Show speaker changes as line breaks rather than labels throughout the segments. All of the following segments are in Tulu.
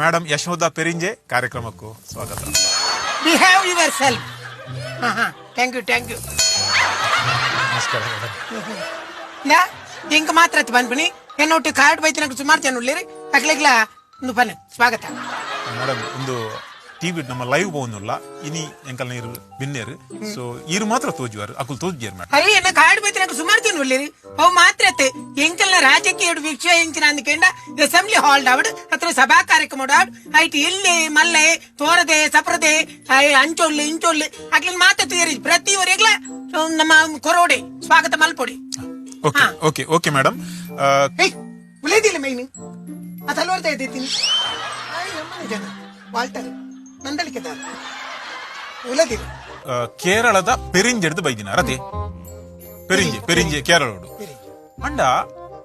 ಮೇಡಮ್ ಯಶೋಧ ಪೆರಿಂಜೆ ಕಾರ್ಯಕ್ರಮಕ್ಕೂ ಸ್ವಾಗತ.
Behave yourself. ಹಾ ಹಾ, thank you thank you.
ನಮಸ್ಕಾರ ಮೇಡಮ್.
ನಾ ಇಂಕ ಮಾತ್ರ ಬನ್ಪಣಿ ಎನ್ನೊಟ್ಟು ಕಾರ್ಡ್ ಬೈತಿನ ಸುಮಾರು ಜನ ಉಳ್ಳೇರಿ ಅಕ್ಲೆಗ್ಲ ಒಂದು ಬನ್ನಿ ಸ್ವಾಗತ.
ಮೇಡಮ್ ಒಂದು ಟಿವಿ ನಮ್ಮ ಲೈವ್ ಹೋಗುದಿಲ್ಲ ಇನಿ ಎಂಕಲ್ ನೀರು ಬಿನ್ನೇರು ಸೊ ಈರು ಮಾತ್ರ ತೋಜುವಾರು ಅಕುಲ್ ತೋಜುಜೇರು ಮೇಡಮ್.
ಅರೆ ಎನ್ನ ಕಾರ್ಡ್ ಬೈತಿನ ಸುಮಾರು ಜನ ಉಳ್ಳೇರಿ ಅವು ಮಾತ್ರ ಎಂಕಲ್ನ ರಾಜಕೀಯ ವಿಷಯ ಎಂಚಿನ ಅಂದ್ಕೊಂಡ ಅಸೆಂಬ್ಲಿ ಹಾಲ್ ಡಾವಡ್ ಅಥವಾ ಸಭಾ ಕಾರ್ಯಕ್ರಮ ಡಾವಡ್ ಐಟ್ ಎಲ್ಲಿ ಮಲ್ಲೆ ತೋರದೆ ಸಪ್ರದೆ ಅಂಚೊಲ್ಲು ಇಂಚೊಲ್ಲು ಅಕ್ಲಿನ ಮಾತ್ರ ತೇರಿ ಪ್ರತಿಯೊರಿಗ್ಲ ನಮ್ಮ ಕೊರೋಡೆ ಸ್ವಾಗತ ಮಲ್ಪೊಡಿ.
Okay okay okay madam.
ಉಳಿದಿಲ್ಲ ಮೈನು ಆ ತಲುವರ್ತಾ ಇದ್ದೀನಿ ಜನ ವಾಲ್ಟರ್ ನಂದಳಿಕೆದಾರ ಉಲದಿಲ್ಲ.
ಕೇರಳದ ಪೆರಿಂಜೆಡ್ದು ಬೈದಿನ ರತೆ ಪೆರಿಂಜೆ ಪೆರಿಂಜೆ ಕೇರಳೋಡು ಅಂಡ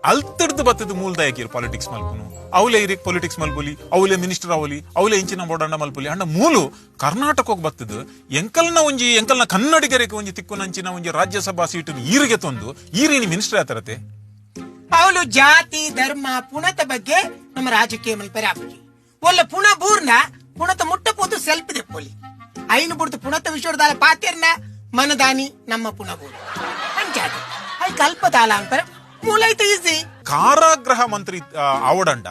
ಅಲ್ತಡ್ದು ಬತ್ತದ ಮೂಲದಾಯಕಿರು ಪಾಲಿಟಿಕ್ಸ್ ಮಲ್ಪುನು ಅವಲೇ ಇರಿಕ್ ಪಾಲಿಟಿಕ್ಸ್ ಮಲ್ಪುಲಿ ಅವಲೇ ಮಿನಿಸ್ಟರ್ ಅವಲಿ ಅವಲೇ ಇಂಚಿನ ಬೋಡಂಡ ಮಲ್ಪುಲಿ ಅಂಡ ಮೂಲು ಕರ್ನಾಟಕಕ್ಕೆ ಬತ್ತದ ಎಂಕಲ್ನ ಒಂಜಿ ಎಂಕಲ್ನ ಕನ್ನಡಿಗರಿಗೆ ಒಂಜಿ ತಿಕ್ಕುನಂಚಿನ ಒಂಜಿ ರಾಜ್ಯಸಭಾ ಸೀಟ್ ಈರಿಗೆ ತಂದು ಈರಿನಿ ಮಿನಿಸ್ಟರ್ ಆತರತೆ.
ಅವಳು ಜಾತಿ ಧರ್ಮ ಪುಣತ ಬಗ್ಗೆ ನಮ್ಮ ರಾಜಕೀಯ ಮಲ್ಪರೆ ಆಪುಜಿ ಒಲ್ಲ ಪುಣ ಬೂರ್ನ ಪುಣತ ಮುಟ್ಟ ಪೋತು ಸೆಲ್ಫ್ ದೆಪ್ಪೊಲಿ ಐನು ಬುಡ್ದು ಪುಣತ ವಿಶ್ವದಾಲ ಪಾತಿರ್ನ ಮನದಾನಿ ನಮ್ಮ ಪುಣ ಬೂರು ಅಂಚಾದ I ಕಲ್ಪದಾಲ ಅಂತಾರೆ ಮೂಲೈತ ಈಸಿ.
ಕಾರಾಗೃಹ ಮಂತ್ರಿ ಆವಡಂಡ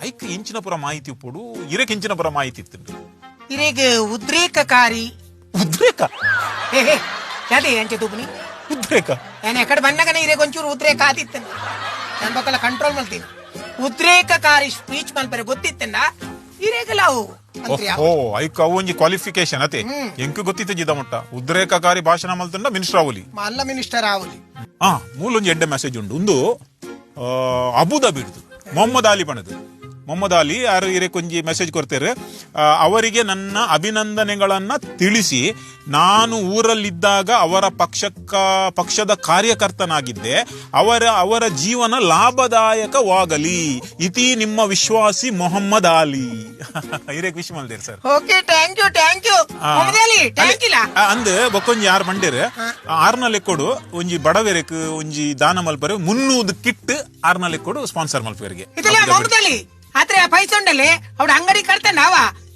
ಐಕ್ ಇಂಚಿನಪುರ ಮಾಹಿತಿ ಉಪ್ಪುಡು ಇರಕ್ ಇಂಚಿನಪುರ ಮಾಹಿತಿ ಇತ್ತು
ಇರೇಗ ಉದ್ರೇಕಕಾರಿ
ಉದ್ರೇಕ
ಅದೇ ಅಂಚೆ ತೂಪುನಿ
ಉದ್ರೇಕ
ನಾನು ಎಕಡೆ ಬನ್ನಗನೆ ಇರೇಗ ಒಂಚೂರು ಉದ್ರೇಕ ಆದಿತ್ತು ನಾನು ಬಕ್ಕಲ್ಲ ಕಂಟ್ರೋಲ್ ಮಾಡ್ತೀನಿ. ಉದ್ರೇಕಕಾರಿ ಸ್ಪೀಚ್ ಮಲ್ಪರೆ ಗೊತ್ತಿತ್ತಂಡ ಇರೇಗಲಾವು
ಓಹೋ ಐಕ್ ಅವು ಒಂಜಿ ಕ್ವಾಲಿಫಿಕೇಶನ್ ಅತೆ ಎಂಕ್ ಗೊತ್ತಿತ್ತ ಜಿದ ಮುಟ್ಟ ಉದ್ರೇಕಕಾರಿ ಭಾಷಣ ಮಲ್ತಂಡ ಮಿನಿಸ್ಟರ್ ಆವಲಿ
ಮಲ್ಲ ಮಿನಿಸ್ಟರ್ ಆವಲಿ.
ಆ ಮೂಲೊಂಜಿ ಎಡ್ಡೆ ಮೆಸೇಜ್ ಉಂಡು ಒಂದು ಅಬುದಾಬಿ ಹಿಡ್ದು ಮೊಹಮ್ಮದ್ ಅಲಿ ಪಣದು ಮೊಹಮ್ಮದ್ ಅಲಿ ಯಾರು ಇರಕ್ಕೆ ಒಂಜಿ ಮೆಸೇಜ್ ಕೊಡ್ತಾರೆ ಅವರಿಗೆ ನನ್ನ ಅಭಿನಂದನೆಗಳನ್ನ ತಿಳಿಸಿ ನಾನು ಊರಲ್ಲಿದ್ದಾಗ ಅವರ ಪಕ್ಷದ ಕಾರ್ಯಕರ್ತನಾಗಿದ್ದೆ ಅವರ ಅವರ ಜೀವನ ಲಾಭದಾಯಕವಾಗಲಿ ಇತಿ ನಿಮ್ಮ ವಿಶ್ವಾಸಿ ಮೊಹಮ್ಮದ್ ಅಲಿ. ಇರೇಕ್ ವಿಶ್ ಮಲ್ದೇರ್ sir.
Okay thank you thank you Mohammed Ali thank you.
ಅಂದ್ ಬೊಕ್ಕೊಂಜಿ ಯಾರು ಮಂಡೇರು ಆರ್ನ ಲೆಕ್ಕೊಡು ಒಂಜಿ ಬಡವೆರೆಕ್ ಒಂಜಿ ದಾನ ಮಲ್ಪರೆ 300 ಕಿಟ್ ಆರ್ನ ಲೆಕ್ಕೊಡು ಸ್ಪಾನ್ಸರ್ ಮಲ್ಪೆರಿಗೆ.
ಇದೆಲ್ಲ ಮೊಹಮ್ಮದ್ ಅಲಿ ಆದ್ರೆ ಪೈಸೆ ಉಂಡಲ್ಲಿ ಅವಡ ಅಂಗಡಿ ಕಡ್ತ ನಾವ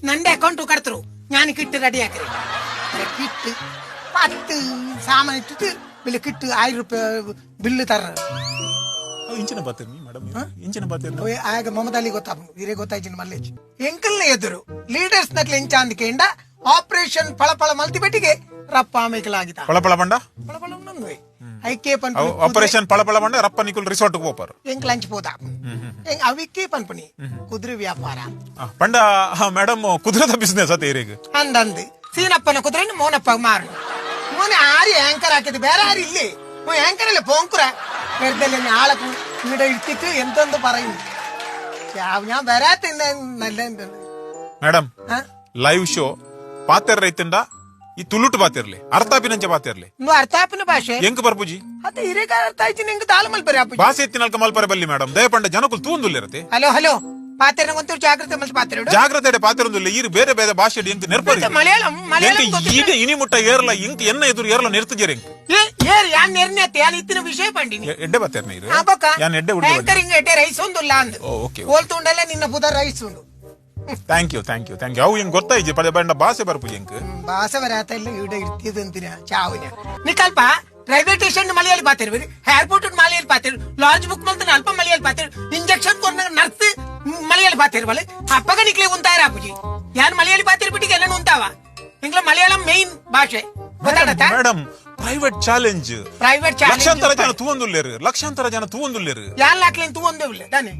ನಂಡೆ ಅಕೌಂಟ್ ಕಡ್ತರು ഞാൻ കിട്ട് റെഡി ആക്കറി കിട്ട് 10 സാമാൻ ഇട്ടിട്ട് ബില്ല് കിട്ട് 1000 ರೂಪಾಯಿ ಬಿಲ್ ತರ.
ಇಂಚಿನ ಬಾತಿರ್ನಿ ಮೇಡಮ್ ಇಂಚಿನ ಬಾತಿರ್ನಿ
ಆಗ ಮೊಹಮ್ಮದ್ ಅಲಿ ಗೊತ್ತಾಪ ಇರೇ ಗೊತ್ತಾಯ್ತು ಮಲ್ಲೇಜ್ ಎಂಕಲ್ನ ಎದುರು ಲೀಡರ್ಸ್ ನಕ್ಲೆ ಇಂಚ ಅಂದ್ಕೇಂಡ ಆಪರೇಷನ್ ಫಳಫಳ ಮಲ್ತಿ ಬೆಟ್ಟಿಗೆ ರಪ್ಪ ಆಮೇಕಲಾಗಿದ
ಪಳಪಳ ಬಂಡ
ಫಳಫಳ ಉಂಡು ಐಕೆ ಪನ್ಪುನಿ
ಆಪರೇಷನ್ ಪಳಪಳ ಬಂಡ ರಪ್ಪ ನಿಕುಲ್ ರಿಸಾರ್ಟ್ ಹೋಪರ್
ಎಂಕ್ ಲಂಚ್ ಪೋದ ಅವಿಕೆ ಪನ್ಪುನಿ ಕುದುರೆ ವ್ಯಾಪಾರ
ಪಂಡ ಮೇಡಮ್ ಕುದುರೆದ ಬಿಸ್ನೆಸ್ ಅದೇ ಇರೇಗ
ಅಂದಂದು ಸೀನಪ್ಪನ ಕುದುರೆ ಮೋನಪ್ಪ ಮಾರು ಮೋನೆ ಆರಿ ಆಂಕರ್ ಹಾಕಿದ್ ಬೇರೆ ಆರಿ ಇಲ್ಲಿ ಆಂಕರ್ ಅಲ್ಲ ಪೋಂಕುರ വെറുതെ ആളെ ഇവിടെ ഇരുത്തിട്ട് എന്തെന്ത് പറയും ഞാൻ വരാത്ത നല്ല.
ಮೇಡಮ್ ಲೈವ್ ಶೋ ಪಾತೆರ್ ರೈತಂಡ ಈ ತುಳುಟು ಪಾತಿರ್ಲಿ ಅರ್ಥಾಪಿನಂಚ ಪಾತಿರ್ಲಿ
ಅರ್ಥಾಪಿನ ಭಾಷೆ
ಎಂಕ್ ಬರ್ಪುಜಿ
ಅದೇ ಹಿರೇಕ ಅರ್ಥ ಆಯ್ತು ನಿಂಗೆ ತಾಳು ಮಲ್ಪರೆ ಅಪ್ಪುಜಿ
ಭಾಷೆ ಎತ್ತಿನಲ್ಕ ಮಲ್ಪರೆ ಬಲ್ಲಿ ಮೇಡಮ್ ದಯಪಂಡ ಜನಕುಲ್ ತೂಂದುಲ್ಲಿರತೆ.
ಹಲೋ ಹಲೋ ಪಾತೆರ್ನ ಒಂಚೂರು ಜಾಗ್ರತೆ ಮಲ್ತು ಪಾತೆರುಡು
ಜಾಗ್ರತೆ ಪಾತಿರೊಂದುಲ್ಲ ಈರು ಬೇರೆ ಬೇರೆ ಭಾಷೆ ಎಂಕ್ ನೆರ್ಪರಿ
ಮಲಯಾಳಂ ಮಲಯಾಳಂ
ಈಗ ಇನಿ ಮುಟ್ಟ ಏರ್ಲ ಇಂಕ್ ಎನ್ನ ಎದುರು ಏರ್ಲ ನೆರ್ತಜೇರ್ ಎಂಕ್
ಏರ್ ಯಾನ್ ನೆರ್ನೆತ್ತೆ ಯಾನ್ ಇತ್ತಿನ ವಿಷಯ ಪಂಡಿನಿ
ಎಡ್ಡೆ ಬಾತೇರ್ನ ಇರು
ಬೊಕ್ಕ
ಯಾನ್ ಎಡ್ಡೆ ಉಡ್ಡೆ
ಆಂಕರಿಂಗ್ ಎಡ್ಡೆ ರೈಸ್ ಉಂದುಲ್ಲ ಅಂದ್
ಓಕೆ
ಓಲ್ತುಂಡಲ್ಲ ನಿನ್ನ ಬುಧ ರೈಸ್ ಉಂಡು.
Thank you thank you thank you ಅವು ಹೆಂಗ್ ಗೊತ್ತಾಯ್ತು ಪಡೆ ಬಂಡ ಭಾಷೆ ಬರ್ಪುಜಿ ಎಂಕ್
ಭಾಷೆ ಬರಾತ ಇಲ್ಲ ಇಡ ಇರ್ತಿದ್ ಅಂತೀನ ಚಾವಿನ ನಿಕಲ್ಪ ರೈಲ್ವೆ ಸ್ಟೇಷನ್ ಮಲಯಾಳಿ ಪಾತಿರು ಏರ್ಪೋರ್ಟ್ ಮಲಯಾಳಿ ಪಾತಿರು ಲಾಡ್ಜ್ ಬುಕ್ ಮಂತ್ ಅಲ್ಪ ಮಲಯಾಳಿ ಪಾತಿರು ಇಂಜೆಕ್ಷನ್ ಕೊರ್ನ ನರ್ಸ್ ಮಲಯಾಳಿ ಪಾತಿರು ಬಲೆ ಅಪ್ಪಗ ನಿಕ್ಲೆ ಉಂತಾರ ಅಪ್ಪುಜಿ ಯಾನ್ ಮಲಯಾಳಿ ಪಾತಿರು ಬಿಟ್ಟಿಗೆ ಎಲ್ಲ ಉಂತಾವ ಇಂಗ್ಲ ಮಲಯಾಳಂ ಮೇನ್ ಭಾಷೆ ಗೊತ್ತಾಡತ್ತಾ
madam private challenge
private challenge
ಲಕ್ಷಾಂತರ ಜನ ತೂವೊಂದುಲ್ಲೇರು ಲಕ್ಷಾಂತರ ಜನ ತೂವೊಂದುಲ್ಲೇರು
ಯಾನ್ ಲಾಕ್ಲೇನ್ ತೂವೊಂದೇ ಇಲ್ಲ ತಾನೆ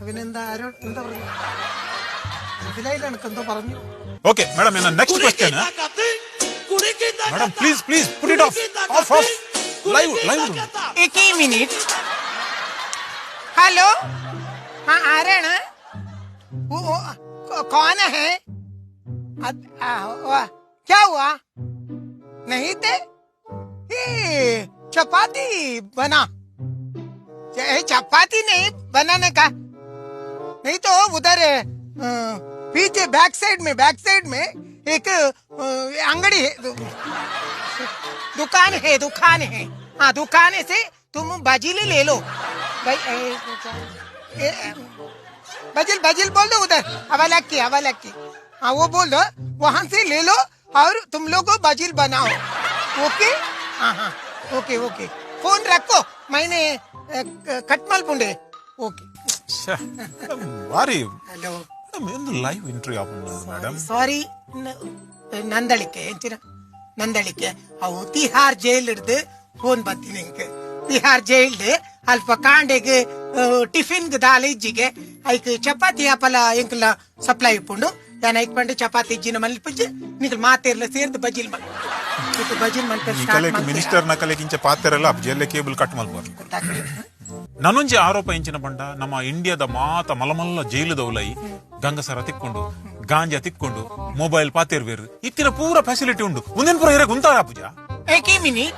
ಅವನೆಂದ ಆರೋ ಎಂತ പറഞ്ഞു മനസ്സിലായില്ല എനക്കെന്തോ പറഞ്ഞു.
Okay madam next question madam please please put it off off off live live.
एक ही मिनट. हेलो हाँ ആരാണ് कौन है? क्या हुआ? नहीं थे ये चपाती बना चपाती नहीं बनाने का नहीं तो उधर पीछे बैक साइड में एक अंगड़ी है दुकान है दुकान है हाँ दुकान से तुम बाजीले ले लो भाई। बजिल बजिल बोल दो उधर हवाला की हाँ वो बोल दो, वहां से ले लो और तुम लोग को बजिल बनाओ। ओके हाँ हाँ ओके ओके फोन रखो, मैंने कटमल पुंडे। ओके
ಬಾರಿ
हेलो
ಲೈವ್ ಇಂಟರ್ವ್ಯೂ ಆಪುಂಡು ಮೇಡಮ್.
ಸಾರಿ ನಂದಳಿಕೆ ಎಂಚಿನ ನಂದಳಿಕೆ ಅವು ತಿಹಾರ್ ಜೈಲ್ ಹಿಡ್ದು ಫೋನ್ ಬರ್ತೀನಿ ಇಂಕ್. ತಿಹಾರ್ ಜೈಲ್ ಅಲ್ಪ ಕಾಂಡೆಗ್ ಟಿಫಿನ್ ದಾಲ ಇಜ್ಜಿಗೆ ಐಕ್ ಚಪಾತಿ ಅಪಲ ಎಂಕಲ ಸಪ್ಲೈ ಇಪ್ಪುಂಡು. ಯಾನ್ ಐಕ್ ಪಂಡು ಚಪಾತಿ ಇಜ್ಜಿನ ಮಲ್ಪುಜಿ ನಿಕಲ್ ಮಾತೇರ್ಲ ಸೇರ್ದು ಬಜಿಲ್ ಮಲ್ಪ ಬಜಿಲ್ ಮಲ್ಪ
ಮಿನಿಸ್ಟರ್ ನ ಕಲೆಕಿಂಚ ಪಾತೆರಲ್ಲ ಜೈಲ ಕೇಬಲ್ ಕಟ್ ಮಲ್ಪು. ನನೊಂಜಿ ಆರೋಪ ಎಂಚಿನ ಪಂಡ ನಮ್ಮ ಇಂಡಿಯಾದ ಮಾತ ಮಲಮಲ್ಲ ಜೈಲುದೌಲೈ ಗಂಗಸರ ತಿಕ್ಕೊಂಡು ಗಾಂಜಾ ತಿಕ್ಕೊಂಡು ಮೊಬೈಲ್ ಪಾತೇರ್ವೇರು ಇತ್ತಿನ ಪೂರ ಫೆಸಿಲಿಟಿ ಉಂಡು ಮುಂದಿನ ಪೂರ ಇರಕ್ಕೆ ಉಂತಾರ ಪೂಜಾ.
एक ही मिनट,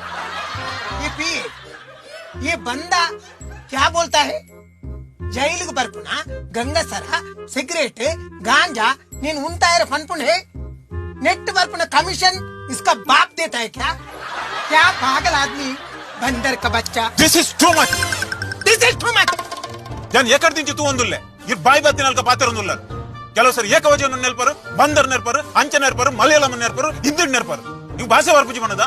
ये पी ये बंदा क्या बोलता है? ಜೈಲಿಗೆ ಬರ್ಪುನ ಗಂಗಸರ ಸಿಗರೇಟ್ ಗಾಂಜಾ ನೀನ್ ಉಂತಾ ಇರೋ ಫನ್ಪುಣ है नेट ಬರ್ಪುನ कमीशन इसका बाप देता है क्या? क्या पागल आदमी, बंदर का बच्चा.
This is too much,
this is too much.
ಜಾನ್ ಎಕಡ್ ದಿಂಚಿ ತೂ ಒಂದುಲ್ಲೆ ಇರ್ ಬಾಯಿ ಬತ್ತಿನಲ್ಕ ಪಾತೆರೊಂದುಲ್ಲ. ಕೆಲವು ಸರಿ ಏಕವಚನ ನೆರ್ಪರು, ಬಂದರ್ ನೆರ್ಪರು, ಅಂಚ ನೆರ್ಪರು, ಮಲಯಾಳಂ ನೆರ್ಪರು, ಹಿಂದಿ ನೆರ್ಪರು. ನೀವು ಭಾಷೆ ವರ್ಪುಜಿ ಬಣ್ಣದ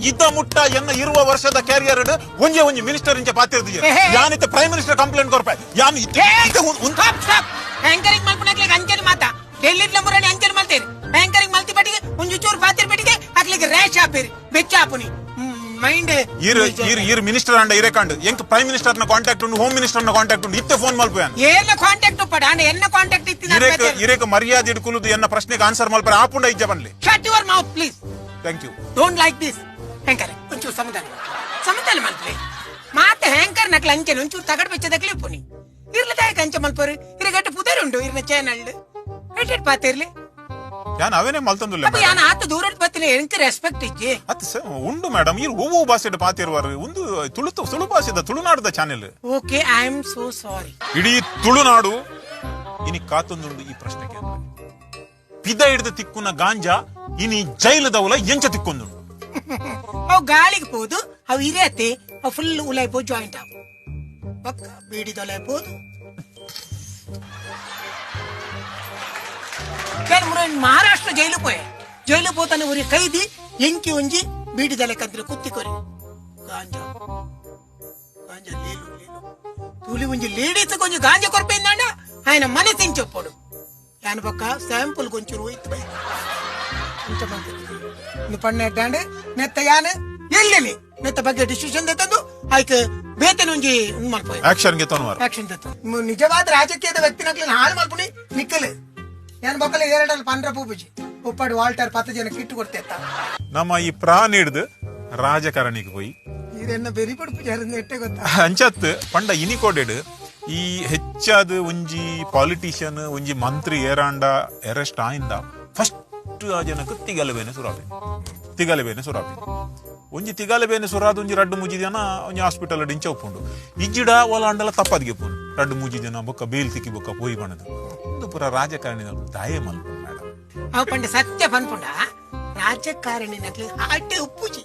ಇದ್ದ ಮುಟ್ಟ ಎನ್ನ ಇರುವ ವರ್ಷದ ಕ್ಯಾರಿಯರ್ ಒಂಜೆ ಒಂಜಿ ಮಿನಿಸ್ಟರ್ ಇಂಚ ಪಾತಿರ್ದಿಗೆ ಯಾನಿತ್ತ ಪ್ರೈಮ್ ಮಿನಿಸ್ಟರ್ ಕಂಪ್ಲೇಂಟ್ ಕೊರ್ಪೆ ಯಾನ್
ಆಂಕರಿಂಗ್ ಮಲ್ಪುನಕ್ಲೆಗ್ ಅಂಚನೆ ಮಾತ ಡೆಲ್ಲಿಡ್ಲ ಮುರಣಿ ಅಂಚನೆ ಮಲ್ತೇರಿ. ಆಂಕರಿಂಗ್ ಮಲ್ತಿ ಪಟ್ಟಿಗೆ ಒಂಜಿ ಚೂರು ಪಾತಿರ್ ಪಟ್ಟಿಗೆ ಅಕ್ಲೆಗ್ ರ್ಯಾಶ್ ಆಪೇರಿ ಬೆಚ್ಚ ಆಪುನಿ ಮೈಂಡ್.
ಇರ್ ಇರ್ ಇರ್ ಮಿನಿಸ್ಟರ್ ಅಂಡ ಇರೇಕಾಂಡ್ ಎಂಕ್ ಪ್ರೈಮ್ ಮಿನಿಸ್ಟರ್ ನ ಕಾಂಟ್ಯಾಕ್ಟ್ ಉಂಡು, ಹೋಮ್ ಮಿನಿಸ್ಟರ್ ನ ಕಾಂಟ್ಯಾಕ್ಟ್ ಉಂಡು, ಇತ್ತೆ ಫೋನ್ ಮಲ್ಪು ಯಾನ್
ಏರ್ನ ಕಾಂಟ್ಯಾಕ್ಟ್ ಉಪ್ಪಡ ಅಂಡ ಎನ್ನ ಕಾಂಟ್ಯಾಕ್ಟ್ ಇತ್ತಿನ
ಇರೇಕ ಇರೇಕ ಮರ್ಯಾದೆ ಇಡ್ಕುಲುದು ಎನ್ನ ಪ್ರಶ್ನೆಗೆ ಆನ್ಸರ್ ಮಲ್ಪರೆ ಆಪುಂಡ ಇಜ್ಜ ಬನ್ಲಿ.
Shut your mouth please.
Thank you.
Don't like this anchor ಒಂಚೂರು ಸಮಾಧಾನ ಸಮಾಧಾನ ಮಲ್ಪಲೆ ಮಾತೆ ಹ್ಯಾಂಕರ್ ನಕ್ಲ ಅಂಚನೆ ಒಂಚೂರು ತಗಡ್ ಬೆಚ್ಚದಕ್ಲೆ ಪುನಿ ಇರ್ಲದಾಯಕ ಅಂಚೆ ಮಲ್ಪರು ಇರಗಟ್ಟ ಪುದರ್ ಉಂಡು ಇರ್ನ ಚಾನಲ್ ಎಟ್ ಪಾತಿರ್ಲಿ
ಯಾನ್ ಅವೇನೆ ಮಲ್ತಂದುಲ್ಲ
ಅಪ್ಪ ಯಾನ್ ಆತ ದೂರದ ಬತ್ತಿನ ಎಂಕ್ ರೆಸ್ಪೆಕ್ಟ್ ಇಜ್ಜಿ
ಅತ್ ಉಂಡು ಮೇಡಮ್. ಇರ್ ಒವ್ವು ಭಾಷೆಡ್ ಪಾತಿರುವರು ಒಂದು ತುಳು ತುಳು ಭಾಷೆದ ತುಳುನಾಡದ channel.
Okay I am so sorry.
ಇಡೀ ತುಳುನಾಡು ಇನಿ ಕಾತೊಂದುಂಡು ಈ ಪ್ರಶ್ನೆಗೆ. ಪಿದ ಹಿಡಿದು ತಿಕ್ಕುನ ಗಾಂಜಾ ಇನಿ ಜೈಲದವಲ ಎಂಚ ತಿಕ್ಕೊಂದುಂಡು.
ಅವು ಗಾಳಿಗೆ ಪೋದು ಅವು ಇರತ್ತೆ ಅವು ಫುಲ್ ಉಲೈ ಪೋ ಜಾಯಿಂಟ್ ಆವು ಪಕ್ಕ ಬೀಡಿದೊಲೆ ಪೋದು. ಮಹಾರಾಷ್ಟ್ರ ಜೈಲು ಪೋಯೆ ಜೈಲು ಪೋತಾನೆ ಉರಿ ಕೈದಿ ಎಂಕಿ ಒಂಜಿ ಬೀಡಿದಲೆ ಕಂದ್ರೆ ಕುತ್ತಿ ಕೊರಿ ಗಾಂಜಾ ಗಾಂಜಾ ಲೇಲು ಲೇಲು ತೂಲಿ ಒಂಜಿ ಲೇಡೀಸ್ ಕೊಂಚ ಗಾಂಜಾ ಕೊರ್ಪೆಂದಾಂಡ ఆయన మనసించొప్పుడు దాని పక్క శాంపుల్ కొంచెం ಹೋಯ್ತು ಬೈ ಇಂಚ ಪಣ್ಣೆ ನೆತ್ತ ಯಾನ್ ಎಲ್ಲೆಲ್ಲಿ ನೆತ್ತ ಬಗ್ಗೆ ಡಿಸಿಷನ್ ತಂದು ಆಯ್ತು ಬೇತನ ಒಂಜಿ ಮಲ್ಪೋಯ್
ಆಕ್ಷನ್ ಗೆ ತೋನ್ವಾರ
ಆಕ್ಷನ್ ತತ್ತು. ನಿಜವಾದ ರಾಜಕೀಯದ ವ್ಯಕ್ತಿನಕ್ಲಿನ ಹಾಳು ಮಲ್ಪುಣಿ ನಿಕ್ಕಲು ಯಾನ್ ಬೊಕ್ಕಲ ಎರಡಲ್ಲಿ ಪಂಡ್ರ ಪೂಪುಜಿ ಉಪ್ಪಾಡು ವಾಲ್ಟರ್ 10 ಜನ ಕಿಟ್ಟು ಕೊಡ್ತೇತ್ತ.
ನಮ್ಮ ಈ ಪ್ರಾಣಿ ಹಿಡ್ದು ರಾಜಕಾರಣಿಗೆ ಹೋಯಿ
ಇದನ್ನ ಬೆರಿ ಪಡ್ಪು ಎಟ್ಟೆ ಗೊತ್ತಾ
ಅಂಚತ್ ಪಂಡ ಇನಿಕೋಡೆಡ್ ಈ ಹೆಚ್ಚಾದ ಒಂಜಿ ಪಾಲಿಟಿಷಿಯನ್ ಒಂಜಿ ಮಂತ್ರಿ ಏರಾಂಡ ಅರೆಸ್ಟ್ ಆಯಿಂದ ಫಸ್ಟ್ ಆ ಜನಕ್ಕೆ ತಿಗಲಬೇನೆ ಸುರಾಪಿ ತಿಗಲಬೇನೆ ಸುರಾಪಿ ಒಂಜಿ ತಿಗಲಬೇನೆ ಸುರಾದ ಒಂಜಿ ರಡ್ಡು ಮೂಜಿ ಜನ ಒಂಜಿ ಹಾಸ್ಪಿಟಲ್ ಡಿಂಚ ಉಪ್ಪುಂಡು ಇಜ್ಜಿಡ ಓಲಾಂಡಲ ತಪ್ಪದಿಗೆ ಪೋನು ರಡ್ಡು ಮೂಜಿ ಜನ ಬೊಕ್ಕ ಬೇಲ್ ತಿಕ್ಕಿ ಬೊಕ್ಕ ಪೋಯಿ ಬಣದು ಒಂದು ಪೂರ ರಾಜಕಾರಣಿ ದಾಯೆ ಮಲ್ಪು ಮೇಡಮ್.
ಅವು ಪಂಡ ಸತ್ಯ ಪನ್ಪುಂಡ ರಾಜಕಾರಣಿ ನಕ್ಲಿ ಹಾಟೆ ಉಪ್ಪುಜಿ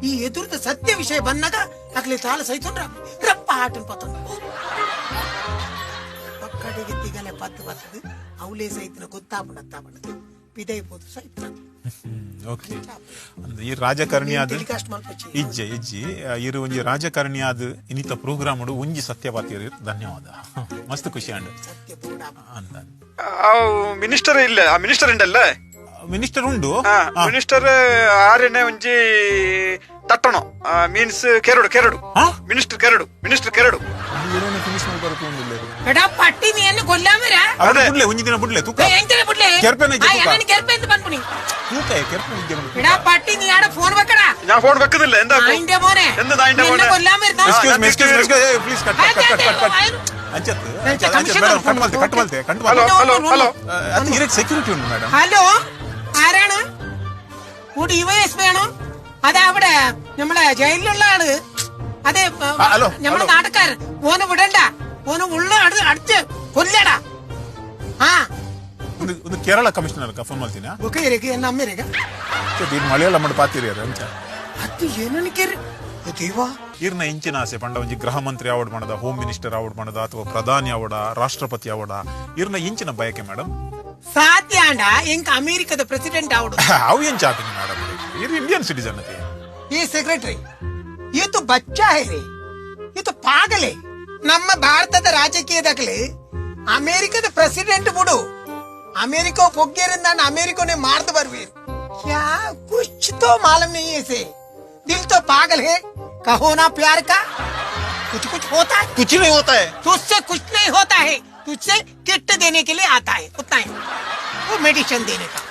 ಈ ಎದುರ್ದ ಸತ್ಯ ವಿಷಯ ಬಂದಾಗ ಅಕ್ಲಿ ತಾಳ ಸೈತುಂಡ್ರ ರಪ್ಪ ಹಾಟನ್ ಪತ್ತೊಂದು ಪಕ್ಕಡಿಗೆ ತಿಗಲೆ ಪತ್ತು ಬತ್ತದು ಅವಲೇ ಸೈತನ ಗೊತ್ತಾಪಣ ತಾಪಣದು ಪಿದೈ ಪೋದು ಸೈತ.
ಓಕೆ ಅಂದ್ರೆ ಈ ರಾಜಕಾರಣಿ ಆದ ಇಜ್ಜೆ ಇಜ್ಜಿ ಇರು ಒಂಜಿ ರಾಜಕಾರಣಿ ಆದ ಇನ್ನಿತ ಪ್ರೋಗ್ರಾಮ್ ಒಂಜಿ ಸತ್ಯವಾತಿ ಧನ್ಯವಾದ ಮಸ್ತ್ ಖುಷಿ ಅಂಡ್ ಅಂತ.
ಮಿನಿಸ್ಟರ್ ಇಲ್ಲ ಮಿನಿಸ್ಟರ್ ಉಂಡಲ್ಲ
ಮಿನಿಸ್ಟರ್ ಉಂಡು
ಮಿನಿಸ್ಟರ್ ಆರ್ಯನೆ ಒಂಜಿ ತಟ್ಟಣೋ ಮೀನ್ಸ್ ಕೆರಡು ಕೆರಡು ಮಿನಿಸ್ಟರ್ ಕೆರಡು ಮಿನಿಸ್ಟರ್ ಕೆರಡು
ಎಡಾ ಪಟ್ಟಿ ನೀ ಕೊಲ್ಲಾಮರ
ಅದೇ ಬುಡ್ಲೆ ಒಂಜಿ ದಿನ ಬುಡ್ಲೆ ತೂಕ
ಎಂಚನೆ ಬುಡ್ಲೆ
ಕೆರ್ಪೆನೆ
ಆ ಎನ್ನನ ಕೆರ್ಪೆ ಅಂತ ಪನ್ಪುನಿ
ತೂಕ ಕೆರ್ಪೆನೆ ಇಜ್ಜೆ
ಎಡಾ ಪಟ್ಟಿ ನೀ ಆಡ ಫೋನ್ ಬಕ್ಕಡ
ഞാൻ ഫോൺ വെക്കുന്നില്ല എന്താ
നായിന്റെ മോനെ
എന്ത് നായിന്റെ മോനെ
കൊല്ലാമര
excuse me excuse me please cut cut cut cut cut ಅಂಚತ್ madam cut ಮಲ್ತೆ cut ಮಲ್ತೆ cut
hello hello hello
ಅದು ಇರಕ್ಕೆ ಸೆಕ್ಯೂರಿಟಿ ಉಂಟು ಮೇಡಮ್.
ഹലോ ആരാണ് കൂടി യുവ എസ് പി ആണോ? അതെ അവിടെ നമ്മളെ ജയിലിലുള്ള ആള് അതെ നമ്മളെ നാട്ടുകാരൻ. ഓനെ വിടണ്ട, ഓനെ ഉള്ള അടിച്ച് കൊല്ലടാ. ആ
ಒಂದು ಕೇರಳ ಕಮಿಷನರ್ ಫೋನ್ ಮಾಡ್ತೀನಿ.
ಓಕೆ ಇರಕ್ಕೆ ಎನ್ನ ಅಮ್ಮ ಇರಕ್ಕೆ
ಮಲಯಾಳಂ ಮಾಡಿ ಪಾತಿರಿ ಅಂಚ
ಅದು ಏನನಿಕೆ ದೇವಾ.
ಇರ್ನ ಇಂಚಿನ ಆಸೆ ಪಂಡ ಒಂಜಿ ಗೃಹ ಮಂತ್ರಿ ಆವಡ್ ಮಾಡದ, ಹೋಮ್ ಮಿನಿಸ್ಟರ್ ಆವಡ್ ಮಾಡದ, ಅಥವಾ ಪ್ರಧಾನಿ ಆವಡ, ರಾಷ್ಟ್ರಪತಿ ಆವಡ, ಇರ್ನ ಇಂಚಿನ ಬಯಕೆ ಮೇಡಮ್?
ಸಾಧ್ಯ ಅಂಡ ಎಂಕ ಅಮೆರಿಕದ ಪ್ರೆಸಿಡೆಂಟ್ ಆವಡು.
ಅವು ಎಂಚ ಆಪಿನಿ ಮೇಡಮ್? ಇರ್ ಇಂಡಿಯನ್ ಸಿಟಿಸನ್ ಅತೆ.
ಈ ಸೆಕ್ರೆಟರಿ, ये तो बच्चा है रे, ये तो पागल है. ನಮ್ಮ ಭಾರತದ ರಾಜಕೀಯದಾಗಲಿ ಅಮೆರಿಕದ ಪ್ರೆಸಿಡೆಂಟ್ ಬಿಡು, ಅಮೆರಿಕ ಪೊಗ್ಗೇರಿಂದ ಅಮೆರಿಕನೇ ಮಾರ್ದು ಬರ್ವೀರ್. क्या कुछ तो मालूम नहीं है इसे, दिल तो पागल है. कहो ना प्यार का कुछ कुछ होता है.
कुछ नहीं होता है.
तुझसे कुछ नहीं होता है, तुझसे किट देने के लिए आता है, उतना ही, वो मेडिसिन देने का.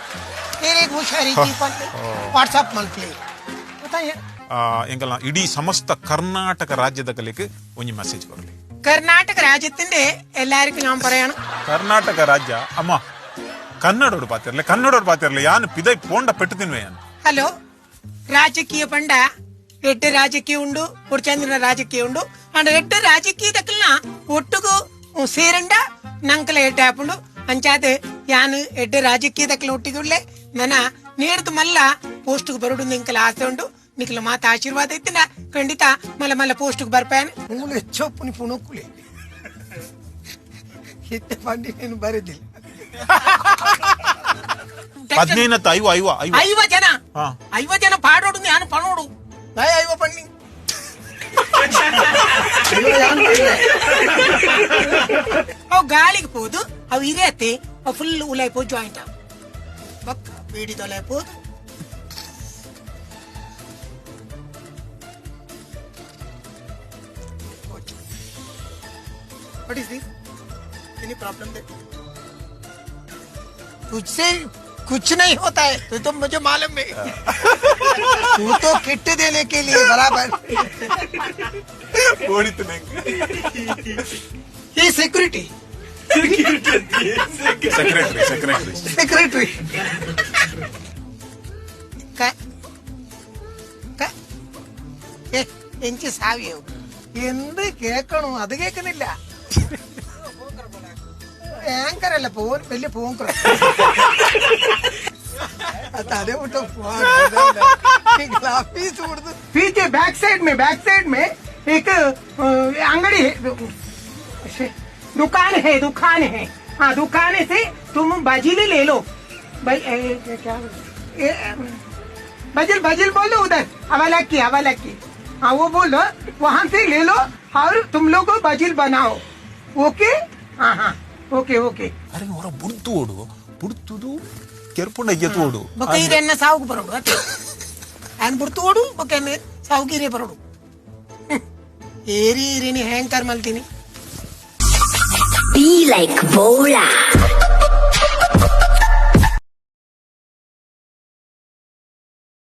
तेरे होशियारी की व्हाट्सएप मंथली बताइए.
ಎಂಕಲ್ನ ಇಡೀ ಸಮಸ್ತ ಕರ್ನಾಟಕ ರಾಜ್ಯದ ಕಲಿಕೆ ಒಂಜಿ ಮೆಸೇಜ್ ಕೊರಲಿ.
ಕರ್ನಾಟಕ ರಾಜ್ಯത്തിന്റെ ಎಲ್ಲರಿಗೂ ഞാൻ പറയാണ്.
ಕರ್ನಾಟಕ ರಾಜ್ಯ ಅಮ್ಮ, ಕನ್ನಡೋಡು ಪಾತಿರ್ಲೆ, ಕನ್ನಡೋಡು ಪಾತಿರ್ಲೆ, ಯಾನು ಪಿದೈ ಪೋಂಡ ಪೆಟ್ಟು ತಿನ್ವೆ ಯಾನು.
ಹಲೋ, ರಾಜಕೀಯ ಪಂಡ ಎಡ್ಡೆ ರಾಜಕೀಯ ಉಂಡು, ಚಂದ್ರನ ರಾಜಕೀಯ ಉಂಡು. ಅಂಡ ಎಡ್ಡೆ ರಾಜಕೀಯದಕ್ಕಲ್ನ ಒಟ್ಟುಗು ಸೇರಂಡ ನಂಕಲ ಎಡ್ಡೆ ಆಪುಂಡು. ಅಂಚಾದ ಯಾನು ಎಡ್ಡೆ ರಾಜಕೀಯದಕ್ಕಲ ಒಟ್ಟಿಗೆ ನನ ನೇರ್ದು ಮಲ್ಲ ಪೋಸ್ಟ್ಗೆ ಬರೋಡು ನಿಂಕಲ ಆಸೆ ಉಂಡು. ನಿಖಲ ಮಾತ ಆಶೀರ್ವಾದ ಇತ್ತಿನ ಖಂಡಿತ ಮಲ್ಲ ಮಲ್ಲ ಪೋಸ್ಟ್ಗೆ ಬರ್ಪಾಯನ್. ಮೂಲೆ ಚೊಪ್ಪುನಿ ಪುಣುಕುಲೆ ಇತ್ತೆ ಪಂಡಿ ನೀನು ಬರೆದಿಲ್ಲ.
15 ಐವ ಐವ ಐವ
ಐವ ಜನ.
ಹಾ.
ಐವ ಜನ ಪಾಡೋಡು, ನಾನು ಪಣೋಡು ಐವ ಪಣ್ಣಿ. ಅವು ಗಾಳಿಗೆ ಪೋದು ಅವು ಇರಿಯತ್ತೆ, ಅವು ಫುಲ್ ಉಲಾಯ್ ಪೋ ಜಾಯಿಂಟ್ ಅವು ಬಕ್ಕ ಬೀಡಿ ತೊಲೆ ಪೋದು. What is this? Any problem there? तुझसे कुछ नहीं होता है, तू तो मुझे मालूम है, तू तो किट देने के लिए बराबर.
ಓಡಿತು ನಂಗೆ.
ये सिक्योरिटी.
Secretary, secretary.
Secretary काय काय ഏ, എനിക്ക് സാവിയാവും. എന്ത് കേക്കണോ അത് കേക്കുന്നില്ല. ആങ്കർ അല്ല, പോൻ വലിയ പൂങ്കർ തല വിട്ടോ. पीछे बैक साइड में, बैक साइड में एक अंगड़ी है, दुकान है, दुकान है. हाँ, दुकान से तुम बजिल ले लो भाई. ए, क्या ए, बजिल बजिल बोलो उधर, अवलक्की अवलक्की. हाँ, वो बोलो, वहां से ले लो और तुम लोग बजिल बनाओ. ओके? हाँ हाँ, ओके ओके.
ಅರೆ, ಹೊರ ಬುಡ್ತು ಓಡು, ಬುಡ್ತುದು ಕೆರ್ಪುಂಡ ಎತ್ತು ಓಡು.
ಬೊಕ್ಕ ಎನ್ನ ಸಾವುಗ್ ಬರೋಡು ಅತ್ತೆ. ಆನ್ ಬುಡ್ತು ಓಡು, ಬೊಕ್ಕ ಎನ್ನ ಸಾವುಗಿರೆ ಬರೋಡು. ಏರಿ ಏರಿನಿ ಹ್ಯಾಂಕರ್ ಮಲ್ತೀನಿ.
Be like Bola.